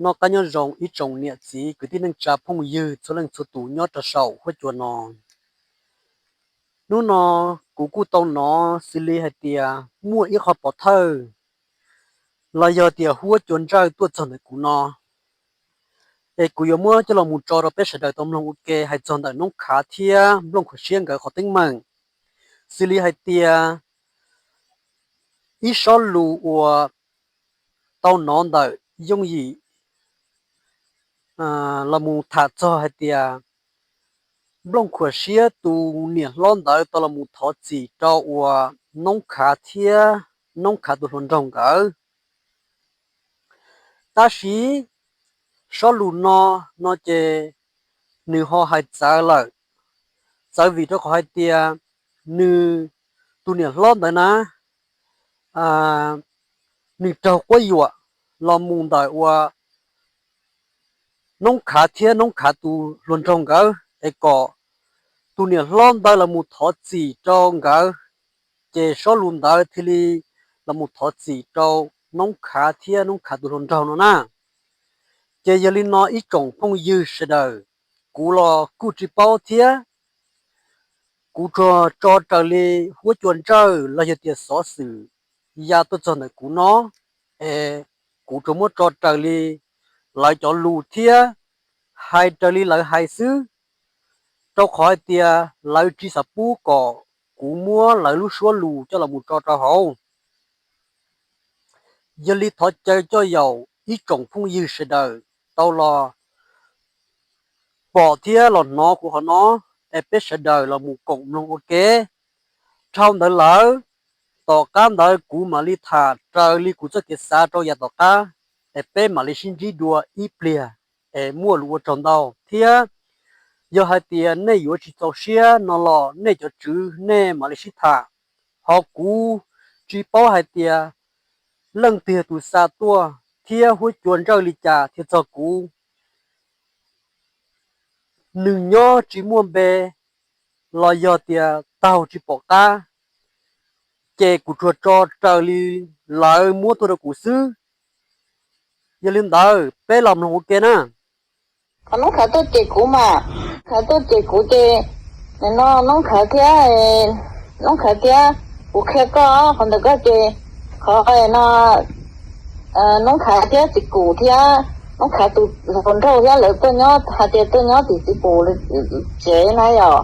Noj qab nyob zoo ib tsoom niam txiv kwv tij neej tsa phooj ywg txhua leej txhua tus nyob rau saum huab cua no. Hnub no kuv kuj tau hnov xws li hais tias muaj ib qho pov thawj los yog tias huab cua ntsawj tuaj txog ntawm kuv no, es kuv yuav muab coj los mus tso rau peb sawv daws tau mloog ua ke hais txog ntawm Noob Khav thiab Nplooj Khuam Siab nkawd qhov teeb meem. Xws li hais tias ib sob lus uas tau hnov ntawm yooj yim los mus tham txog hais tias Nplooj Khuam Siab tus niam hlob ntawd tau los mus thov txim rau uas Noob Khav thiab Noob Khav tus hluas nraug nkawd. Tab sis sob lus no, no ces nws ho hais txawv lawm, txawv vim rau qhov hais tias nws tus niam hlob ntawd na, nws raug quab yuam los mus ntawm uas Noob Khav thiab Noob Khav tus hluas nraug nkawd es kom tus niam hlob ntawd los mus thov txim rau nkawd, ces sob lus ntawd thiaj li los mus thov txim rau Noob Khav thiab Noob Khav tus hluas nraug no na. Ces yog li no ib tsoom phooj ywg sawv daws, kuv los kuj tsis paub thiab, kuv tsuas tso raws li huab cua ntsawj los yog tias xov xwm ya tuaj txog ntawm kuv no, es kuv tsuas muab tso raws li lawv cov lus thiab hais raws li lawv hais xwb, rau qhov hais tias lawv tsis xav pub kom kuv muab lawv lub suab lus coj los mus tso rau hauv. Yog li thov caw coj yaum ib tsoom phooj ywg sawv daws tau los pom thiab los hnov kuv qhov no, es peb sawv daws los mus koom mloog ua ke. Dhau ntawd lawm, tom qab ntawd kuv mam li tham raws li kuv txoj kev xav rau yav tom qab, es peb mam li sib ntsib dua ib pliag, es muaj lus ua tsaug ntau thiab. Yog hais tias nej yuav tsis txaus siab no los nej cov tswv nej mam li sib tham, ho kuv tsis paub hais tias leej twg tus xa tuaj thiab huab cua ntsawj li cas thiaj txog kuv. Nws nyob tsis muaj npe los yog tias taug tsis pom qab, ces kuv tsuas tso raws li lawv muab tuaj rau kuv xwb. Yog li ntawd peb los mloog ua ke na. Qhov Noob Khav tuaj cem kuv mas, Khav tuaj cem kuv ces, no Noob Khav thiab, Noob Khav thiab, kuv qhia koj qhov ntawm koj ces, qhov no Noob Khav thiab Txiv Kum thiab Noob Khav tus hluas nraug thiab lawv tuaj nyob hais tias tuaj nyob tim Txiv Kum tsev na yom.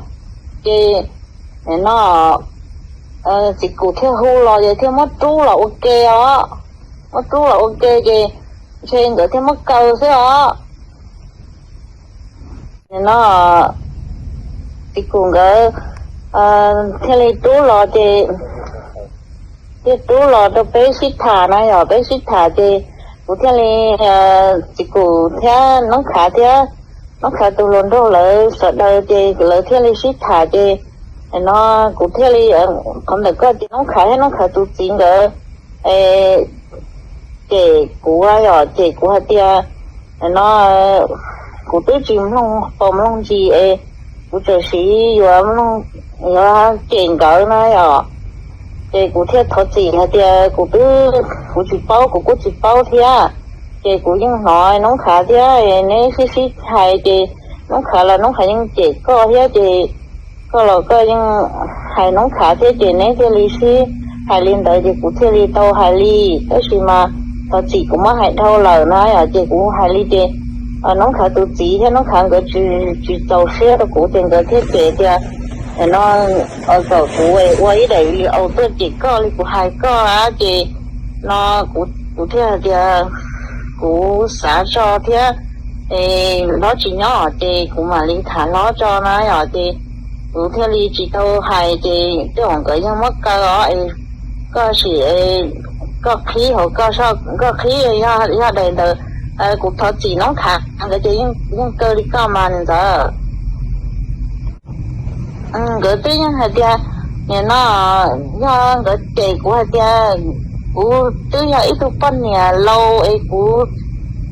Ces no Txiv Kum thiaj hu los ces thiaj muab rub los ua ke os. Muab rub los ua ke ces ntshe nkawd thiaj muab kaw xwb os. No Txiv Kum nkawd thiaj li rub los ces, thiaj rub los rau peb sib tham na yom, peb sib tham ces kuv thiaj li, Txiv Kum thiab Noob Khav thiab Noob Khav tus hluas nraug lawv sawv daws ces lawv thiaj li sib tham ces, no kuv thiaj li, qhov ntawm koj ces Noob Khav thiab Noob Khav tus txiv nkawd cem kuv yom, cem kuv hais tias, no kuv twb tsis mloog pom mloog ntsis es kuv txawm siv yuav, yuav cem nkawd na yom. Ces kuv thiaj thov txim hais tias kuv twb, kuv tsis paub, kuv kuj tsis paub thiab. Ces kuv yeej hnov Noob Khav thiab neb sib sib hais ces Noob Khav los Noob Khav yeej cem koj thiab ces koj los koj yeej hais Noob Khav thiab ces neb thiaj li sib hais li ntawd ces kuv thiaj li tau hais li. Tab sis mas thov txim kuv muab hais dhau lawm na yom, ces kuv hais li ces Noob Khav tus txiv thiab Noob Khav nkawd tsis txaus siab rau kuv ces nkawd thiaj cem tias, no kom kuv ua ib daim video tuaj cem koj li kuv hais koj a ces, no kuv thiaj hais tias kuv xav tso thiab, hlob tsis nyob ces kuv mam li tham hlob tso na yom. Ces kuv thiaj li tsis tau hais ces tej zaum nkawd yeej muab kaw os. Koj sim, koj qhib hauv koj, koj qhib yog daim ntawd, kuv thov txim Noob Khav nkawd ces yeej kaw li koj mas ntawd. Nkawd twb yeej hais tias, nim no yog nkawd cem kuv hais tias kuv twb yog ib tug poj niam laus es kuv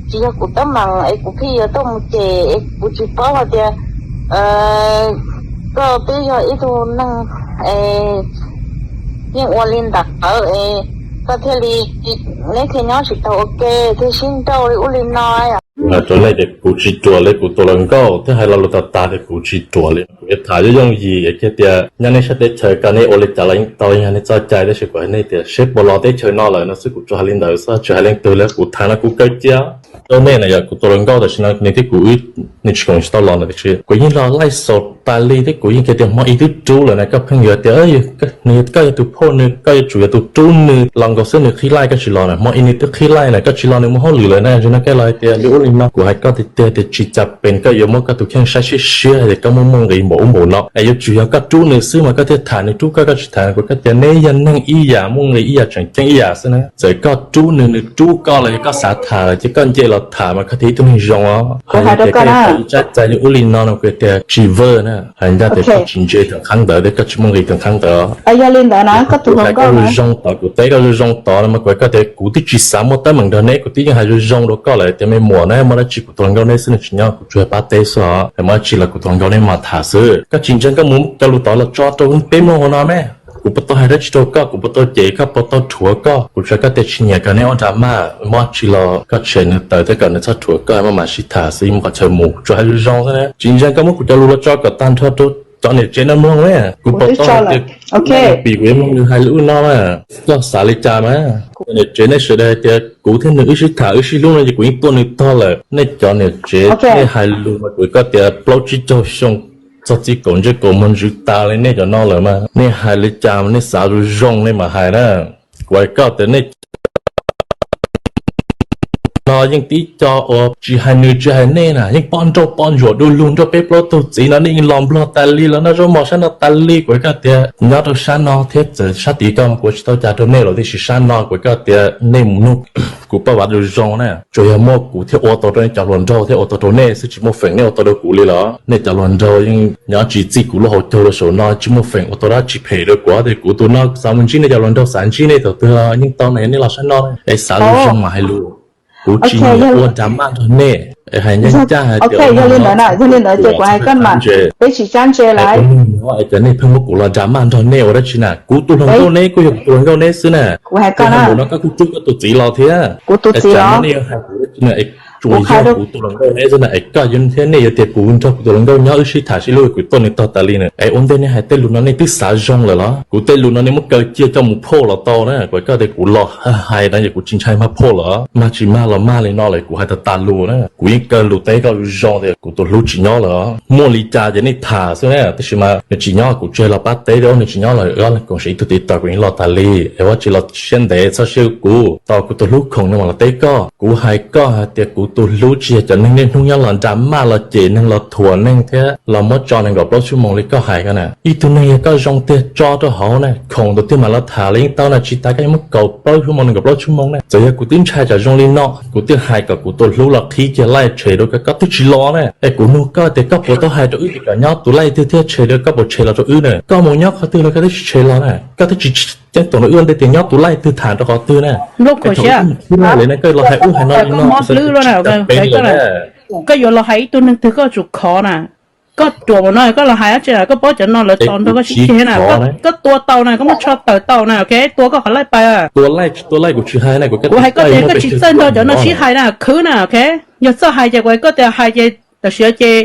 tsis yog kuv teeb meem es kuv pheej yuav tuaj mus cem es kuv tsis paub hais tias koj twb yog ib tug neeg es yeej ua li ntawd es Koj thiaj li, neb thiaj nyob tsis tau ua ke, thiaj sib nrauj li ub li no. Kuv hais rau nej tias kuv tsis ruam li kuv tus hluas nkauj, thiab hais lo lus tag tag tias kuv tsis ruam li. Kuv yuav tham yooj yooj yim kiag tias nyob nej sab teb chaws ko nej ua li cas los yeej tau, yog nej txoj cai, tab sis kuv hais nej tias seb puas los teb chaws no lawm no xwb, kuv tsuas hais li ntawd xwb, tsis hais leej twg li. Kuv tham no kuv kaw cia rau nej na, yog kuv tus hluas nkauj tam sim no nws thiab kuv wb, nws tsis khoom tsis tau los no tiam sis kuv yeej los laij xaus tas li thiab kuv yeej hais tias hmo ib twb rub lawm na, koj pheej yuav tias nws, koj yog tus phauj nws, koj yuav tsum yog tus rub nws los nkaus xwb nws qhib laij koj tsis los na, hmo ib nws twb qhib laij na koj tsis los nws muaj hauj lwm lawm na, zoo no koj los hais tias li ub li no. Kuv hais koj tiag tiag tias tsis cas pes koj yuav muab koj tus kheej saib siab siab hais tias koj muaj muaj nqis npaum ub npaum no, es yuav tsum yog koj rub nws xwb mas koj thiaj tham, nws rub koj koj tsis tham. Kuv koj tias neb yog neeg ib yam, muaj nqis ib yam, tseem ceeb ib yam xwb na. Txawm koj rub nws, nws rub koj los yog koj xav tham los ces koj nce los tham mas koj thiaj ib tug neeg zoo os. Hais tias koj ib tsab txais li ub li no no kuv tias tsis vwj na, hais ncaj tias koj tsis ntse thaum qhab ntawd thiab koj tsis muaj nqis thaum qhab ntawd. Yog li ntawd na, koj tus hluas nkauj zoo tod, kuv teb koj zoo zoo tod no mas kuv, koj tias kuv twb tsis xav muaj teeb meem nrog neb, kuv twb yeej hais zoo zoo rau koj lawm tias me muam na, muaj dab tsi kuv tus hluas nkauj neb xwb, nws tsis nyob kuv tsuas pab teb xwb os, muaj dab tsi los kuv tus hluas nkauj neb mam tham xwb. Koj tsis ntseeg koj mus cov lus tod los tso rau peb mloog ua no me. Kuv puas tau hais dab tsi rau koj, kuv puas tau cem koj, puas tau rhuav koj? Kuv tsuas koj tias tsis nyiam kom neb ua drama, muaj dab tsi los koj tshem nws tawm thiab kom nws txhob rhuav koj, maj mam sib tham xwb, mus qhov chaw mus, tsuas hais zoo zoo xwb na. Tsis ntseeg koj muab kuv cov lus los tso kom tag nrho rau cov niam tsev no mloog na. Kuv puas tau hais tias kuv pim kuv yuav mloog nws hais li ub no na. Koj xav li cas mas? Cov niam tsev nej sawv daws hais tias kuv thiab nws wb sib tham wb sib hlub no ces kuv yeej tuaj nws tog lawm. Nej cov niam tsev nej hais lus mas kuv koj tias plaub tsib caug xyoo txog txij kaum ntsej kaum muag ntsws tas li nej cov no lawm mas nej hais li cas mas nej xav zoo zoo nej mam hais na. Kuv hais koj tias nej no yeej tib co uas tsis hais nws tsis hais nej na, yeej poj nrauj poj ntsuam du lug nrog peb plaub tug txiv no, nej yeej los nplog tas li, los noj zaub mov sab no tas li. Kuv hais koj tias nyob rau sab no thiab txawm sab tid koj mas kuv tsis tau cas rau nej los tiam sis sab no kuv hais koj tias nej mus nug kuv poj vav zoo zoo na, tsuas yog muaj kuv thiaj ua tau rau nej cov hluas nraug thiab ua tau rau nej xwb, tsis muaj feem nej ua tau rau kuv li los. Nej cov hluas nraug yeej nyob tsis txij kuv lub hauv caug rau saum no, tsis muaj feem ua tau dab tsi phem rau kuv. Tias kuv tus no xav mus ntsib nej cov hluas nraug, xav ntsib nej thaum twg los yeej tau na, nej los sab no es xav zoo zoo mas hais lus. Kuv tsis nyiam ua drama nrog nej, hais ncaj ncaj hais tias yog li ntawd na, yog li ntawd ces kuv hais koj mas peb tsis txhob ntse lawm. Kuv nug nyob es tias nej pheej muab kuv los drama nrog nej ua dab tsi na? Kuv tus hluas nkauj neb kuj yog kuv tus hluas nkauj neb xwb na. Kuv hais koj na, no koj kuj rub koj tus txiv los thiab. Kuv tus txiv los? Nej yuav hais kuv dab tsi na? Es tsuas yog kuv tus hluas nkauj neb xwb na, es koj yuav thiab nej yuav tias kuv nrog kuv tus hluas nkauj nyob wb sib tham sib hlub, kuv tuaj nws tog tas li na. Es ua ntej nej hais tej lus no nej twb xav zoo lawm los? Kuv tej lus no nej muab kaw cia coj mus phoj los tau na. Kuv hais koj tias kuv los hais no ces kuv tsis ntshai mag phoj lawm, mag tsis mag los mag li no lawm, kuv hais tag tas lus na. Kuv yeej kaw lus teb koj zoo tias kuv tus hlub tsis nyob lawm. Muaj li cas ces nej tham xwb na, tab sis mas nws tsis nyob kuv tsis los pab teb, nws tsis nyob los koom siab ib tug tiv tauj kuv yeej los tas li. Es ua tsis los siab ntev txhob siab kuv, tau kuv tus hlub khoom no mam los teb koj. Kuv hais koj hais tias kuv tus hlub tsis yog cov neeg niaj hnub nyob los drama los cem neeg los thuam neeg thiab los muab tso nees nkaum plaub xuab moos li koj hais ko na. Ib tug neeg yog koj zoo tiag tso rau hauv na, khoom tus twg mam los tham los yeej tau na, tsis tas koj yuav muab kaum plaub xuab moos nees nkaum plaub xuab moos na. Txawm yog kuv twb ntshai tsam zoo li no kuv thiaj hais kom kuv tus hlub los qhib kiag laij tshem rau koj, koj twb tsis los na. Es kuv nug koj tias koj puas tau hais rau wb tias kom nyob tus laij twg thiaj tshem rau, koj puas tshem los rau wb na? Koj mus nyob qhov twg los koj twb tsis tshem los na, koj twb tsis ceeb toom rau wb ua ntej tias nyob tus laij twg tham rau qhov twg na. Koj los hais ub hais no li no, koj yuav los hais ib tug neeg twg koj tsum khov na. Koj ruam mus no koj los hais dab tsi na, koj paub cov no lawv tos nrog koj sib ceg na, koj tua tau na, koj muab tsho tawm tau na, ok, tua koj qhov laij pais. Tua laij tsis tua laij kuv tsis hais na, kuv hais koj tias koj tsis txawj nrog cov no sib hais na, khwv na, ok. Yog txawj hais ces kuv hais koj tias hais ces tam sim no ces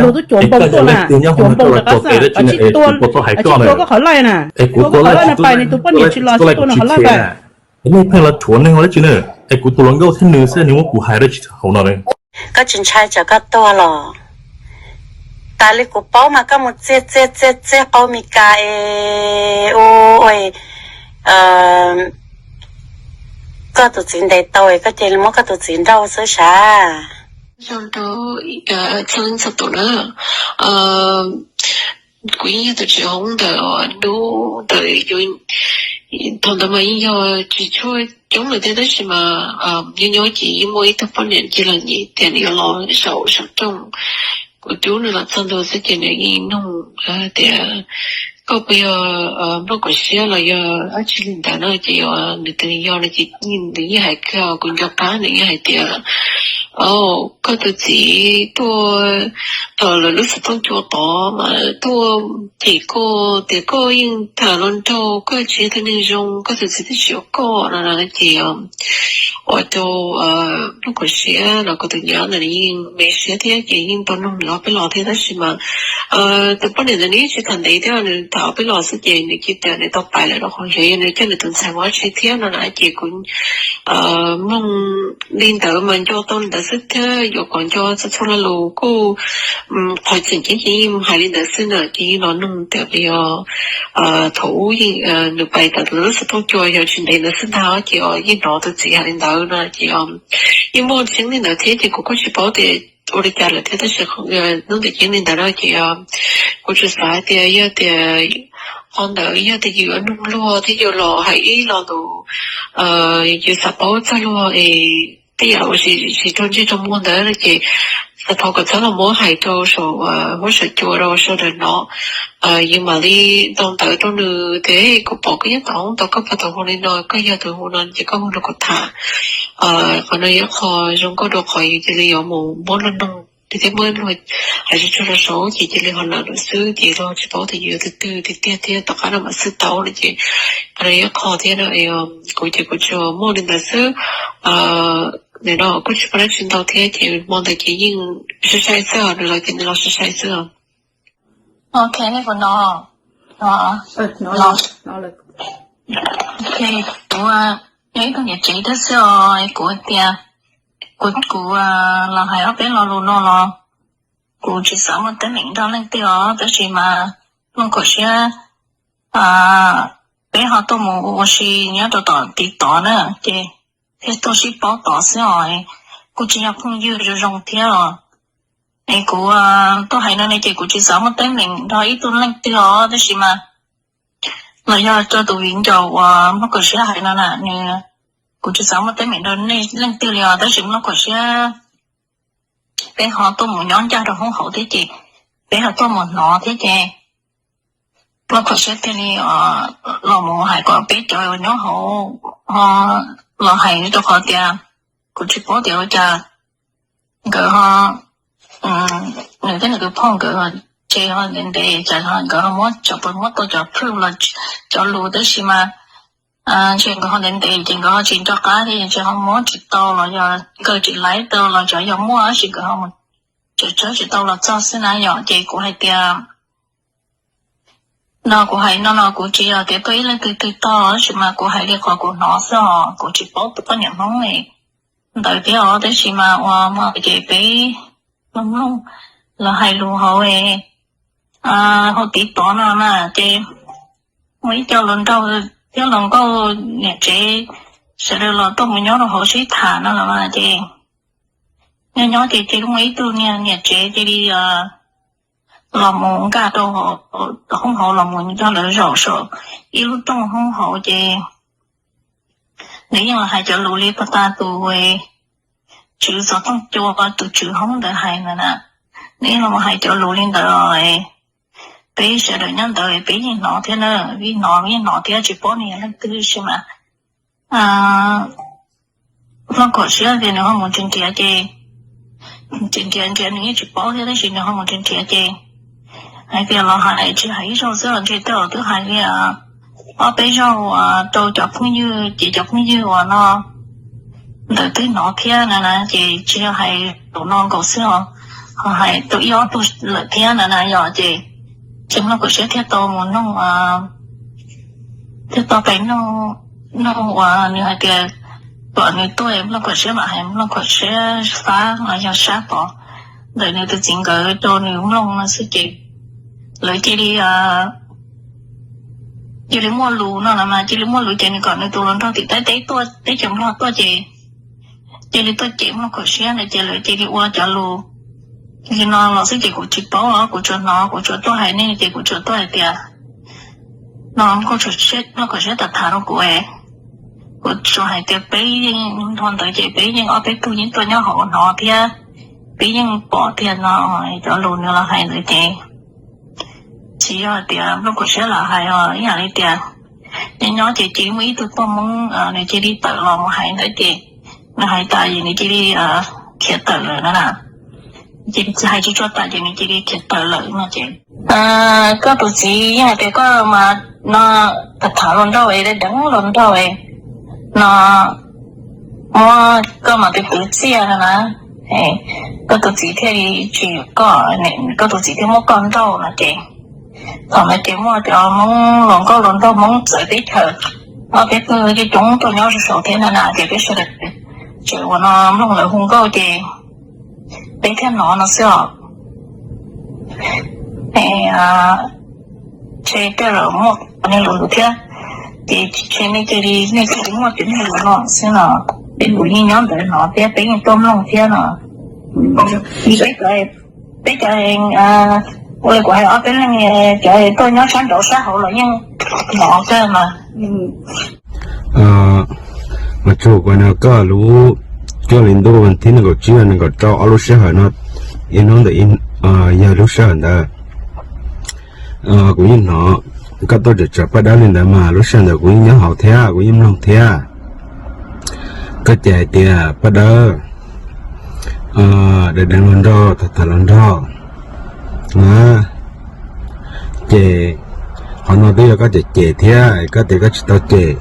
luag twb cuam npoo tuaj na, cuam npoo rov qab xwb, tsis tua, tsis tua koj qhov laij na. Tua koj qhov laij na pais, nws tus poj niam tsis los tsis tua nws qhov laij pais. Nej pheej los rhuav neeg ua dab tsi na? Es kuv tus hluas nkauj thiab nws xwb, nws muab kuv hais dab tsi hauv no? Koj tsis ntshai tsam koj tuag los? Tas li kuv paub mas koj mus txiag txiag txiag txiag qau Mes Kas es ua koj tus txiv ntes tau es koj cia li muab koj tus txiv nrauj xwb sav. Zoo rau txhua leej txhua tus na. Kuv yeej yog tus tsis hoob ntawm nub ntawd, thaum ntawd mas yeej yog tsis tshua coob lawm thiab, tab sis mas nyob nyob ces yeej muaj ib tug poj niam cia los nyiam tias nws yuav los saum saum rooj. Kuv rub nws los txog ntua xwb ces nws yeej nug tias koj puas yog nplooj kaum siab los yog dab tsi li ntawd no ces nws tias nws yog no ces nws yeej hais kiag, kuv nco qab nws yeej hais tias Au, koj tus txiv tuaj tom lawv lub xov tooj cua tod mas tuaj cem koj tias koj yeej tham hluas nraug, koj tsis yog tus neeg zoo, koj tus txiv twb tsis yuav koj no no ces ua rau Nplooj Khuam Siab los kuv tus nyab ntawd nws yeej me siab thiab ces yeej tau nug nws ob peb los thiab tab sis mas tus poj niam ntawd nws yeej tsis tham ntev thiab, nws tham ob peb los xwb ces nws cia li tias nws tau pais lawm rau qhov hliv nws coj nws tus ntxhais mus ua si thiab no na ces kuv mloog li ntawd mas nco tau li ntawd xwb thiab yuav kom nco txhua txhua lo lus kuj qhov tseem ceeb ces yeej hais li ntawd xwb na ces yeej los nug tias yog thaum ub nws pais tom lub xov tooj cua yog tsis ntev ntawd xwb ntag ces yeej hnov tus txiv hais li ntawd no ces yeej muaj tseeb li ntawd thiab ces kuv kuj tsis paub tias ua li cas lawm thiab tab sis hnub ntawd ceeb li ntawd no ces kuv tsuas xav hais tias yog tias qhov ntawd yog tias yus yuav nug luag thiab yus los hais ib lo lus yus xav paub txog luag es tej yam uas tsis raug ntsej raug muag ntawd no ces xav thov kom txhob los muab hais rau saum huab saum cua rau sawv daws hnov. Yus mam li ntaus ntawv rau nws tias kuv pom koj nyob tom hoob tod, koj puas tau hu li no, koj yog tus hu no ces koj hu rau kuv tham. Qhov no yog qhov zoo nkauj rau qhov yus cia li yuav mus muab luag noog thiab muab luag hais tsuag tsuag rau saud ces cia li ho lawm lawm xwb ces luag tsis paub tias yus yog tus twg tiag tiag thiab tom qab no mam xwb tau no ces qhov no yog qhov thiab no kuv ces kuv tsuas muaj li ntawd xwb. Nim no kuj tsis paub dab tsi ntau thiab ces hmo ntawd ces yeej sai sai xwb os, nws los ces nws los sai sai xwb os. Ok, nej puas hnov? Ok, kuv nyob ib tug niam tsev thiab xwb os, kuv tias kuv kuv los hais ob peb lo lus no los kuv tsis xav muaj teeb meem nrog leej twg os tab sis mas Nplooj Khuam Siab peb ho tuaj mus ua si nyob rau tom tid tod na ces thiaj tuaj sib paub tod xwb os, kuj tsis yog phooj ywg zoo zoo thiab os. Es kuv tuaj hais no ne ces kuv tsis xav muaj teeb meem nrog ib tug leej twg os tab sis mas los yog rau tus viv ncaus uas Nplooj Khuam Siab hais no na, nws, kuv tsis xav muaj teeb meem nrog nej leej twg li os tab sis Nplooj Khuam Siab peb ho tuaj mus nyob ncaj rau hoob hauv thiab ces peb ho tuaj mus hnov thiab ces Nplooj Khuam Siab thiaj li los mus hais kom peb cov uas nyob hauv ho los hais rau qhov tias kuv tsis paub tias ua cas nkawd ho, nws thiab nws tus phauj nkawd ces ho ntev ntev ces nkawd ho muab cov, puas muab tau cov proof los cov lus tab sis mas ntshe nkawd ho ntev ntev ces nkawd ho tsis nco qab thiab ntshe ho muab tsis tau los yog nkawd tsis laiv tau los cov yog muaj tab sis nkawd ho mus tseem tsawb tsis tau los txog xwb na yom ces kuv hais tias no kuv hais no no kuv tsis yog tias tuaj ib leej twg twg tog tab sis mas kuv hais li qhov kuv hnov xwb os, kuv tsis paub tus poj niam Hmoob ntawd thiab os tab sis mas uas hmo ces peb mloog mloog los hais lus hauv hauv tid tod no na ces muaj ib co hluas nraug thiab hluas nkauj niam tsev sawv daws los tuaj mus nyob rau hauv sib tham no los mas ces nyob nyob ces cia li muaj ib tug niag niam tsev cia li los mus nkag rau hoob hauv los mus nrog lawv zaum saum ib lub rooj hoob hauv ces nws yeej los hais cov lus li pas tas tus tswv xov tooj cua, tus tswv hoob ntawd hais ntawd na, nws yeej los hais cov lus li ntawd os. Peb sawv daws nyob ntawd peb yeej hnov thiab na, yeej hnov yeej hnov thiab tsis paub nws yog leej twg tab sis mas Nplooj Khuam Siab tias nws ho mus nrhiav nrhiav ces, nrhiav nrhiav nrhiav nws yeej tsis paub thiab tab sis nws ho mus nrhiav nrhiav ces hais tias los hais tsis hais ib zaug xwb los ntshe tej zaum twb hais li ob peb zaug rau cov phooj ywg ces cov phooj ywg uas no ntawd twb hnov thiab na na ces tsis yog hais zaum no nkaus xwb os, ho hais rau ib ob tug lawm thiab na na yom ces, ces Nplooj Khuam Siab thiaj tau mus nug, thiaj tau pais nug uas nws hais tias kom nws tuaj, Nplooj Khuam Siab mam hais Nplooj Khuam Siab fab los yog sab pov ntawm nws tus txiv nkawd rau nws mloog no xwb ces lawv cia li cia li muaj lus no los mas cia li muaj lus ces nws kom nws tus hluas nraug tim Thaib teb tuaj, teb chaws Nplog tuaj ces cia li tuaj cem Nplooj Khuam Siab ntawd ces lawv cia li ua cov lus li no los xwb ces kuv tsis paub os, kuv tsuas hnov, kuv tsuas tuaj hais nej ces kuv tsuas tuaj hais tias no Nplooj Khuam Siab tham tham rau kuv, kuv tsuas hais tias peb yeej nrog ntawd ces peb yeej ob peb tug yeej tuaj nyob hauv hnov thiab peb yeej pom tiag no, cov lus nws los hais ntawd ces tsis yog tias Nplooj Khuam Siab lam hais os, ib yam li tias nyob nyob ces cia li muaj ib tug poj Hmoob nws cia li tawm los mus hais ntawd ces nws hais tas nws cia li, khiav tawm lawm no na. Ces hais tsis tshua tas ces nws cia li khiav tawm lawm no ces, koj tus txiv yeej hais tias koj mas no tham tham hluas nraug es deev hluas nraug no, muab koj mas tus kwv txiaj no na, koj tus txiv thiaj li tsis yuav koj, koj tus txiv thiaj muab koj nrauj no ces, thaum ntawd ces muaj cov Hmoob hluas nkauj hluas nraug Hmoob txawv teb chaws, ob peb tug coob coob tuaj nyob saum thiab no na ces peb sawv daws tseem ua no mloog lawv hu nkauj ces peb thiaj hnov no xwb os. Ntshe tej zaum muaj qhov nej lus thiab, ces ntshe nej cia li, nej cia li muaj tej nej lus no xwb no, peb kuj yeej nyob ntawd no thiab peb yeej tuaj mloog thiab no. Peb cov, peb cov, ua li kuv hais ob peb leeg cov tuaj nyob sab nraud sab hauv los yeej hnov kawg mas. Mas tsuas kuv no koj lub cuaj hli ntuj vas thib nees nkaum tsib nees nkaum rau ob lub sij hawm no, ib hnub ntawm yog lub sij hawm ntawd kuv yeej hnov koj tuaj tsom paj dawb li ntawd mas lub sij hawm ntawd kuv yeej nyob hauv thiab kuv yeej mloog thiab. Koj cem hais tias paj dawb deev deev hluas nraug, tham tham hluas nraug na, ces qhov no twb yog koj cem cem thiab, koj tias koj tsis tau cem.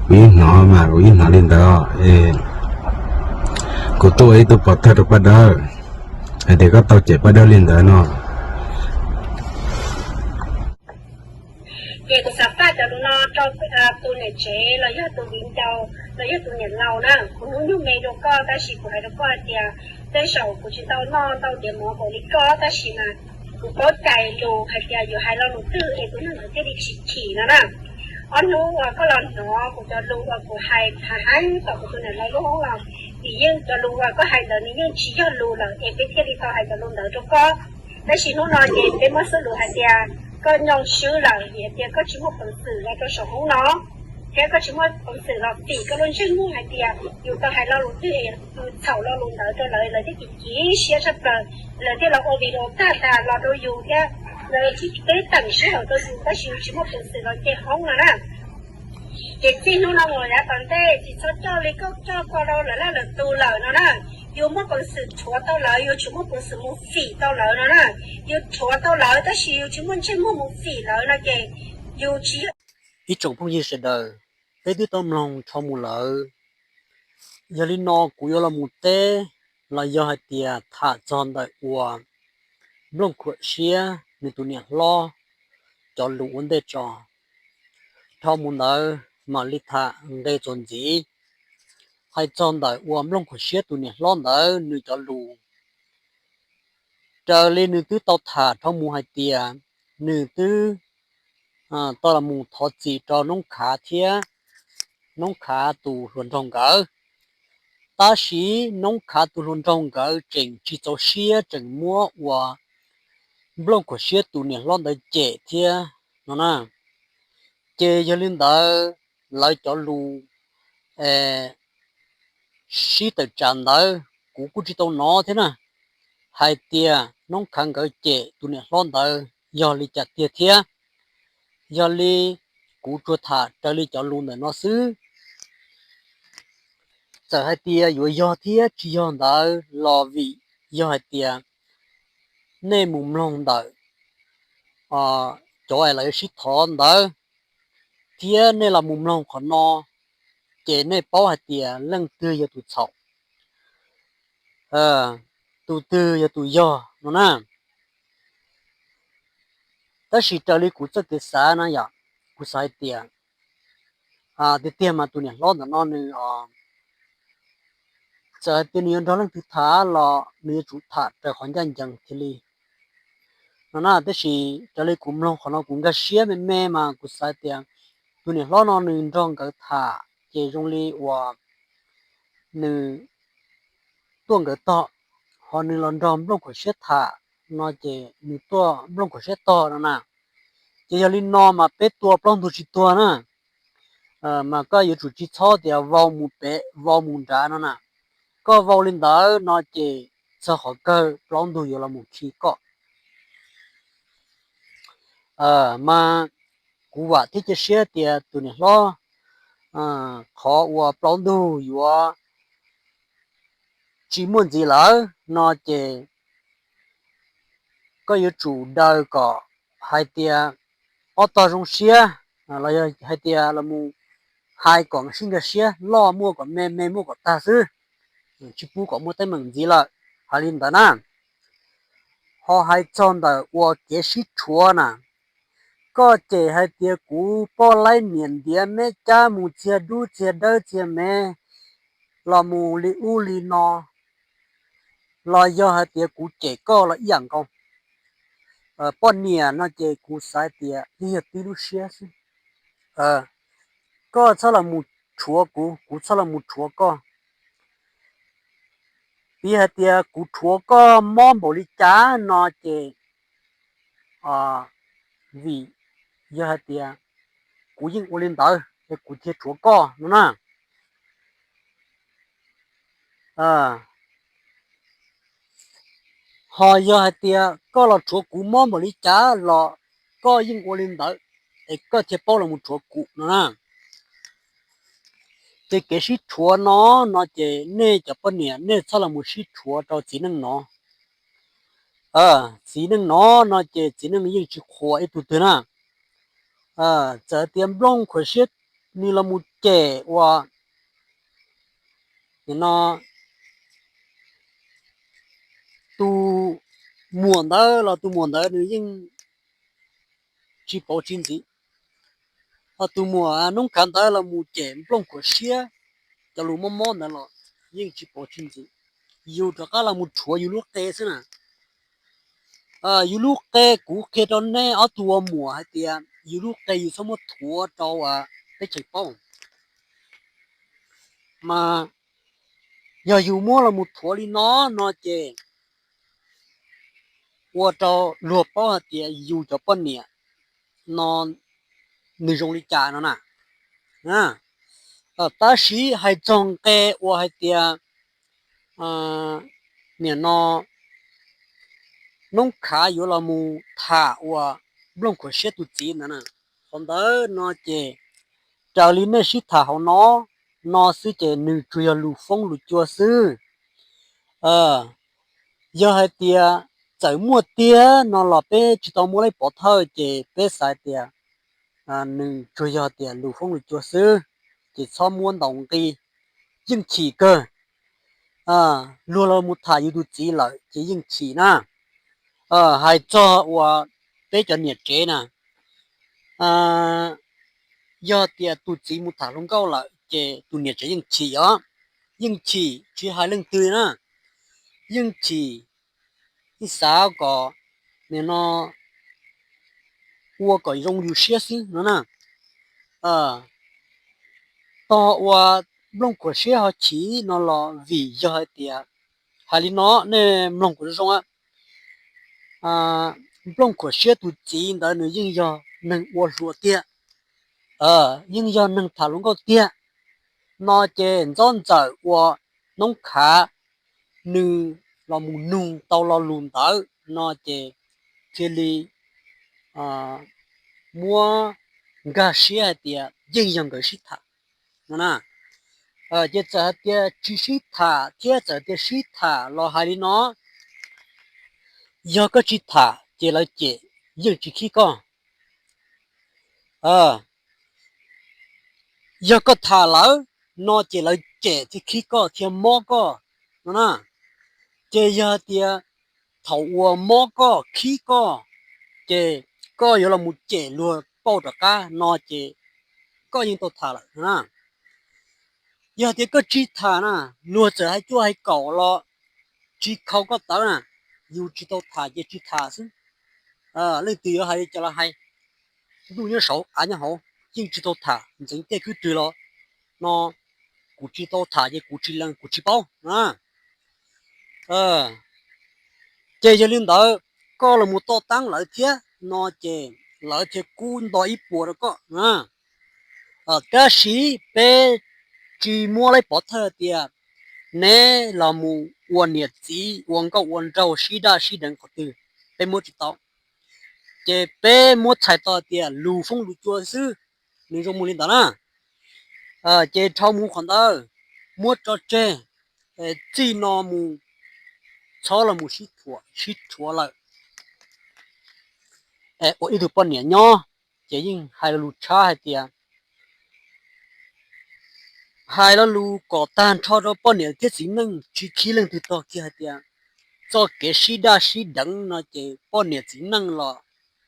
Kuv yeej hnov mas kuv yeej hnov li ntawd. Kuv tuaj ua ib tug pov thawj rau paj dawb hais tias koj tau cem paj dawb li ntawd no. Ces kuv xav faj cov lus no rau tus niam tsev los yog tus viv ncaus los yog tus niam laus na. Kuv hnub nyoog me rau koj tab sis kuv hais rau koj hais tias tej zaum kuv tsis tau noj ntau diav mov npaum li koj tab sis mas kuv paub cai lus hais tias yuav hais lo lus twg es tus neeg ntawd thiaj li tsis chim no na. Ob hnub uas koj los hnov kuv cov lus uas kuv hais hav heev tom kuv tus niam laus lub hoob los, vim yeej cov lus uas koj hais ntawd nws yeej tsis yog lus lawm es peb thiaj li tau hais cov lus ntawd rau koj. Tab sis hnub no ces peb muab xub lus hais tias koj nyoo swb lawm vim hais tias koj tsis muaj peev xwm los rau saum hoob no, thiab koj tsis muaj peev xwm los fim koj lub ntsej muag hais tias yus tau hais lo lus twg es yus txhaum lo lus ntawd rau lawv, lawv thiaj chim chim siab tshaj plaws, lawv thiaj los ua video tag tas los rau yus thiab lawv tsis teb teem sij hawm rau yus tab sis yus tsis muaj peev xwm los nce hoob no na. Ces txij hnub no mus yav tom ntej tsis txhob coj li koj coj ko rau lawv laj lawv tus lawm no na. Yus muaj peev xwm rhuav tau lawv, yus tsis muaj peev xwm mus fim tau lawv no na. Yus rhuav tau lawv tab sis yus tsis muaj ntsej muag mus fim lawv no ces yus tsis yog. Ib tsoom phooj ywg sawv daws, peb twb tau mloog dhau mus lawm. Yog li no kuv yuav los mus teb los yog hais tias tham txog ntawm uas Nplooj Khuam Siab nws tus niam hlob cov lus ua ntej tso. Dhau mus ntawd mam li tham nqe txuas ntxiv. Hais txog ntawm uas Nplooj Khuam Siab tus niam hlob ntawd nws cov lus, raws li nws twb tau tham dhau mus hais tias nws twb tau los mus thov txim rau Noob Khav thiab Noob Khav tus hluas nraug nkawd. Tab sis Noob Khav tus hluas nraug nkawd tseem tsis txaus siab tseem muab uas Nplooj Khuam Siab tus niam hlob ntawd cem thiab no na. Ces yog li ntawd lawv cov lus sib tawm tsam ntawd kuv kuj tsis tau hnov thiab na, hais tias Noob Khav nkawd cem tus niam hlob ntawd yog li cas tiag thiab. Yog li kuv tsuas tham raws li cov lus ntawm no xwb. Txawm hais tias yuav yog thiab tsis yog ntawd los vim yog hais tias nej mus mloog ntawm cov es lawv sib thov ntawd, thiab nej los mus mloog qhov no, ces nej paub hais tias leej twg yog tus txhaum, tus twg yog tus yog no na. Tab sis raws li kuv txoj kev xav na yom, kuv xav hais tias tiag tiag mas tus niam hlob ntawm no nws txawm hais tias nws yuav nrog leej twg tham los nws yuav tsum tham raws qhov ncaj ncees thiaj li no na. Tab sis raws li kuv mloog qhov no kuv nkag siab me me mas kuv xav tias tus niam hlob no nws nrog nkawd tham ces zoo li uas nws tuaj nkawd tog, ho nws los nrog Nplooj Khuam Siab tham no ces nws tuaj Nplooj Khuam Siab tog no na. Ces yog li no mas peb tua plaub ntug tsis tuag na, mas koj yuav tsum tsis txhob tias vau mus pem vau mus nrad no na. Koj vau li ntawd no ces txog qhov kawg plaub ntug yuav los mus khi koj. Mas kuv vam thiab cia siab tias tus niam hlob, qhov uas plaub ntug yuav tsis muaj ntxiv lawm no ces koj yuav tsum daws kom hais tias ob tog zoo siab, los yog hais tias los mus hais kom sib nkag siab, loj muaj kom me, me muaj kom tag xwb, tsis pub kom muaj teeb meem ntxiv lawm. Hais li ntawd na. Ho hais txog ntawm uas kev sib rhuav na, koj cem hais tias kuv poj laib niam ntiav meb cab mus txiag dub txiag dawb txiag mev los mus li ub li no, los yog hais tias kuv cem koj los ib yam nkaus. Poj niam no ces kuv xav tias yeej yog tib lub siab xwb. Koj txhob los mus rhuav kuv, kuv txhob los mus rhuav koj. Piv hais tias kuv rhuav koj mob npaum li cas no ces vim yog hais tias kuv yeej ua li ntawd es kuv thiaj rhuav koj no na. Ho yog hais tias koj los rhuav kuv mob npaum li cas los koj yeej ua li ntawd es koj thiaj paub los mus rhuav kuv no na. Ces kev sib rhuav no, no ces nej cov poj niam nej txhob los mus sib rhuav rau txiv neej no. Txiv neej no no ces txiv neej yeej tsis qhuas ib tug twg na. Txawm tias Nplooj Khuam Siab nws los mus cem uas no tus muam ntawd los tus muam ntawd nws yeej tsis pauv tsis ntxiv. Ho tus muam Noob Khav ntawd los mus cem Nplooj Khuam Siab cov lus mob mob ntawd los yeej tsis pauv tsis ntxiv. Yus rov qab los mus rhuav yus lub qe xwb na. Yus lub qe kuv qhia rau nej ob tug ua muam hais tias yus lub qe yus txhob muab thuav rau teb chaws paub. Mas yog yus muab los mus thuav li no no ces ua rau luag paub hais tias yus cov poj niam no nws zoo li cas no na. Tab sis hais txog nqe uas hais tias nim no Noob Khav yuav los mus tham uas Nplooj Khuam Siab tus txiv ntawd na, qhov ntawd no ces raws li nej sib tham hauv no, no xwb ces nws tsuas yog lus foob lus cua xwb. Yog hais tias txawm muaj tiag no los peb tsis tau muab laib pov thawj ces peb xav tias nws tsuas yog tias lus foob lus cua xwb, ces txhob muab ntaus nqi. Yeej chim kawg. Luag los mus tham yus tus txiv lawm ces yeej chim na. Hais txog uas peb cov niam tsev na, yog tias tus txiv mus tham hluas nkauj lawm ces tus niam tsev yeej chim os, yeej chim tsis hais leej twg na, yeej chim, yeej xav kom nim no ua kom zoo yus siab xwb no na. Tog uas Nplooj Khuam Siab ho chim no los vim yog hais tias, hais li no nej mloog kuv zoo zoo, Nplooj Khuam Siab tus txiv ntawd nws yeej yog neeg ua hluas tiag, yeej yog neeg tham hluas nkauj tiag, no ces ntxob ntxawm uas Noob Khav nws los mus nug tau lo lus ntawd no ces cia li muab nkag siab hais tias yeej yog nkawd sib tham no na. Ces txawm hais tias tsis sib tham thiab txawm tias sib tham los hais li no, yog koj tsis tham ces lawv cem, yeej tsis khib koj. Yog koj tham lawv no ces lawv cem thiaj khib koj thiaj mob koj no na. Ces yog hais tias thaum uas mob koj khib koj, ces koj yuav los mus cem luag pauj rov qab no ces koj yeej tau tham lawm na. Yog tias koj tsis tham na, luag txawm hais cuaj hais kaum los tsis khaus koj tawv na, yus tsis tau tham ces tsis tham xwb. Leej twg yuav hais li cas los hais, ntuj nyob saud av nyob hauv, yeej tsis tau tham ntxeev tej kwv twg los no, kuv tsis tau tham ces kuv tsis lees kuv tsis paub na. Ces yog li ntawd, koj los mus toj taab lawv thiab no ces lawv thiaj kub nto ib puas rau koj na. Tab sis peb tsis muab laib pov thawj tias neb los mus ua niam txiv ua nkauj ua nraug sib daj sib deev qhov twg, peb muab tsis tau. Ces peb muab txhais tau tias lus foob lus cua xwb, nws zoo mus li ntawd na. Ces dhau mus qhov ntawd, muab tso tseg, txij no mus txhob los mus sib rhuav lawm. Ua ib tug poj niam nyob ces yeej hais lo lus tshab hais tias, hais lo lus kom tag nrho rau poj niam thiab txiv neej, tsis khib leej twg tog kiag hais tias txoj kev sib daj sib deev no ces poj niam txiv neej los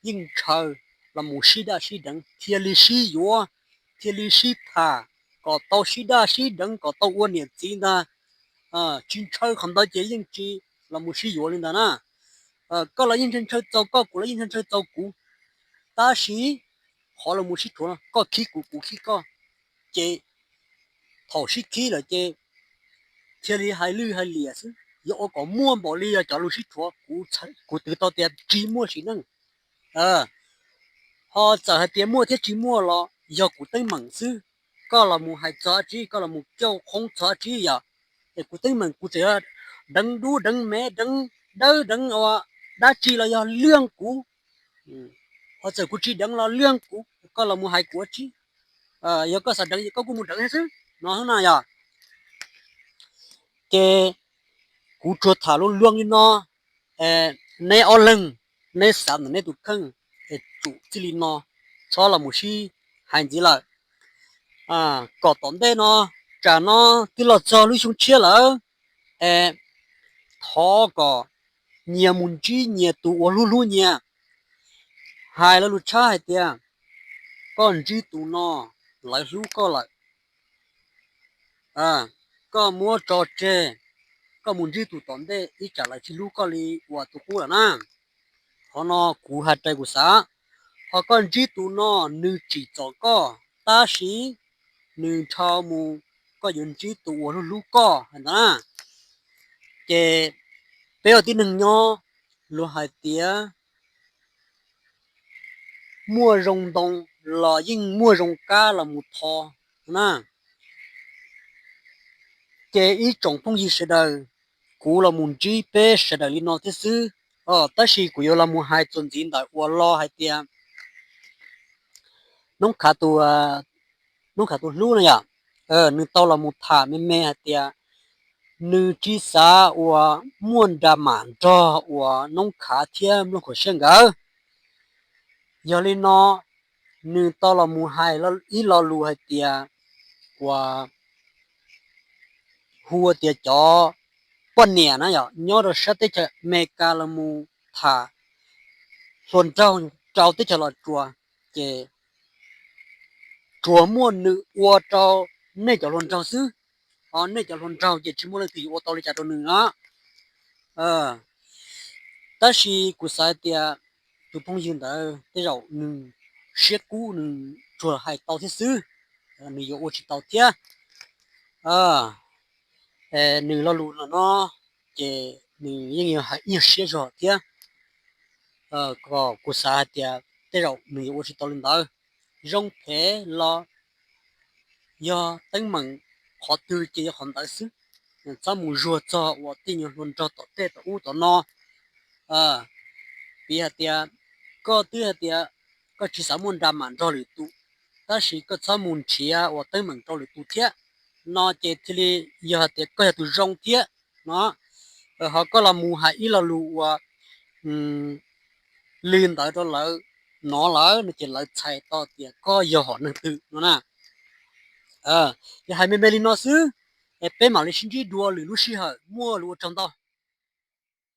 yeej ntshaw los mus sib daj sib deev, thiaj li sib yuav, thiaj li sib tham, kom tau sib daj sib deev, kom tau ua niam txiv ntag. Tsis ntshaw qhov ntawd ces yeej tsis los mus sib yuav li ntawd na. Koj los yeej ntshaw txaus koj, kuv los yeej ntshaw txaus kuv, tab sis qhov los mus sib rhuav no koj khib kuv, kuv khib koj, ces thaum sib khib lawm ces thiaj li hais lwj hais liam xwb. Yog ua kom muaj npaum li yog cov lus sib rhuav, kuv twv tau tias tsis muaj sim neej. Ho txawm hais tias muaj thiab tsis muaj los yog kuv teeb meem xwb. Koj los mus hais txog dab tsi, koj los mus cauj qhoob txog dab tsi yom, es kuv teeb meem kuv txawm yog deev dub deev mev, deev dawb deev ua dab tsi los yog liaj kuv. Ho txawm kuv tsis deev los liaj kuv, koj los mus hais kuv ua tsi. Yog koj xav deev ces koj kuj mus deev thiab xwb no na yom. Ces kuv tsuas tham luag luag li no, neb ob leeg neb xav ntawm neb tus kheej es tsum txij li no, txhob los mus sib hais ntxiv lawm. Kom tom ntej no, tsam no twb los txog lub xyoo tshiab lawm, es thov kom nyias mus ntsib nyias tus uas hlub hlub nyias. Hais lo lus tshab hais tias koj ntsib tus no, lawv hlub koj lawm, koj muab tso tseg, koj mus ntsib tus tom ntej ib tsam lawv tsis hlub koj li uas tus qub lawm na. Qhov no kuv hais raws kuv xav. Ho koj ntsib tus no, nws tsim txom koj, tab sis nws ntshaw mus, koj yuav ntsib tus uas hlub hlub koj hais ntawd na. Ces peb ua tib neeg nyob, luag hais tias muaj zoo ntoo los yeej muaj zoo kab los mus tho na. Ces ib tsoom phooj ywg sawv daws, kuv los mus ntsib peb sawv daws li no thiab xwb, tab sis kuv yuav los mus hais txuas ntxiv ntawm uas lo hais tias Noob Khav tus, Noob Khav tus hlub no yom, nws tau los mus tham me me hais tias nws tsis xav uas muaj nra mam nrog uas Noob Khav thiab Nplooj Khuam Siab nkawd. Yog li no, nws tau los mus hais ib lo lus hais tias, uas hu tias cov poj niam na yom, nyob rau sab teb chaws Amelikas los mus tham hluas nraug rau teb chaws Los Tsuas, ces tsuas muaj nws ua rau nej cov hluas nraug xwb. Ho nej cov hluas nraug ces tsis muaj leej twg yuav ua tau li cas rau nws na. Tab sis kuv xav tias tus phooj ywg ntawd tej zaum nws siab kub, nws tsuas hais tau thiab xwb, nws yuav ua tsis tau thiab. Nws lo lus no no, ces nws yeej yog hais ib nyuag siab zog thiab. Kuv xav hais tias tej zaum nws yuav ua tsis tau li ntawd. Zoo phem los yog teeb meem qhov twg ces yog qhov ntawd xwb. Txhob mus zuag txog uas tej nyuag hluas nraug tom tej tom ub tom no. Piv hais tias koj twb hais tias koj tsis xav muaj nra mam nrog lwm tus, tab sis koj txhob mus nrhiav uas teeb meem rau lwm tus thiab, no ces thiaj li yog hais tias koj yog tus zoo thiab no. Ho koj los mus hais ib lo lus uas li ntawd rau lawv hnov lawm no ces lawv txhais tau tias koj yog hom neeg twg no na. Yog hais me me li no xwb, es peb mam li sib ntsib dua lwm lub sij hawm, muaj lus ua tsaug ntau.